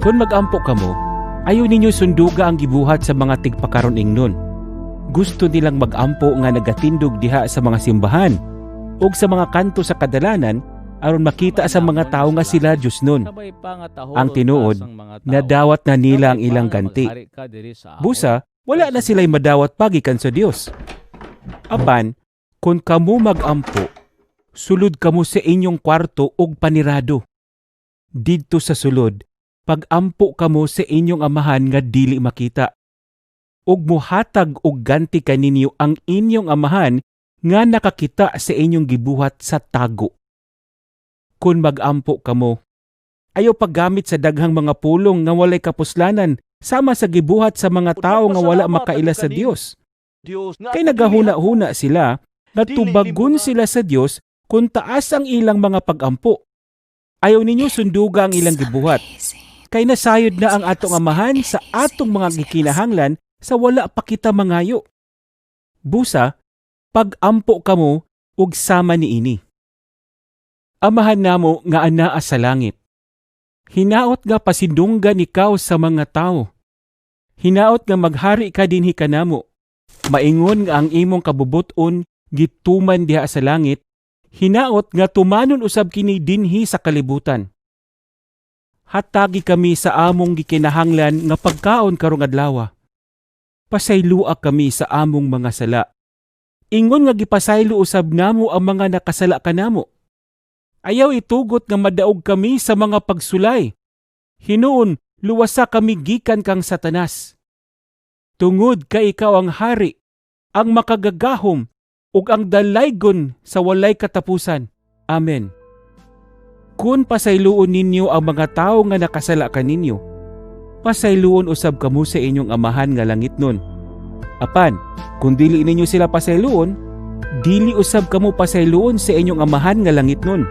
Kung magampo kamo, ayaw ninyo sunduga ang gibuhat sa mga tigpakaron ingnon. Gusto nilang magampo nga nagatindog diha sa mga simbahan ug sa mga kanto sa kadalanan aron makita sa mga tawo nga sila Diyosnon. Ang tinuod, nadawat na nila ang ilang ganti. Busa, wala na sila'y madawat pa gikan sa Dios. Apan, kung kamo magampo, sulod kamo sa inyong kwarto ug panirado. Didto sa sulod, pagampo kamo sa inyong Amahan nga dili makita. Ug muhatag og ganti kaninyo ang inyong Amahan nga nakakita sa inyong gibuhat sa tago. Kung magampo kamo, ayaw paggamit sa daghang mga pulong nga walay kapuslanan sama sa gibuhat sa mga tawo nga wala makaila sa Dios. Kay nagahuna-huna sila nga tubagon sila sa Dios kung taas ang ilang mga pagampo. Ayaw ninyo sunduga ang ilang gibuhat. Kay nasayod na ang atong Amahan sa atong mga gikinahanglan sa wala pa kita mangayo. Busa, pagampo kamo ug sama niini. Amahan namo nga anaa sa langit. Hinaot nga pasidunggan ikaw sa mga tawo. Hinaot nga maghari ka dinhi kanamo. Maingon nga ang imong kabubut-on gituman diha sa langit. Hinaot nga tumanon usab kini dinhi sa kalibutan. Hatagi kami sa among gikinahanglan nga pagkaon karong adlaw. Pasaylua kami sa among mga sala. Ingon nga gipasaylo usab namo ang mga nakasala kanamo. Ayaw itugot nga madaog kami sa mga pagsulay. Hinuon, luwasa kami gikan kang Satanas. Tungod kay ikaw ang hari, ang makagagahom, ug ang dalaygon sa walay katapusan. Amen. Kung pasayloon ninyo ang mga tawo nga nakasala kaninyo, pasayloon usab kamo sa inyong Amahan nga langitnon. Apan, kung dili ninyo sila pasayloon, dili usab kamo pasayloon sa inyong Amahan nga langitnon.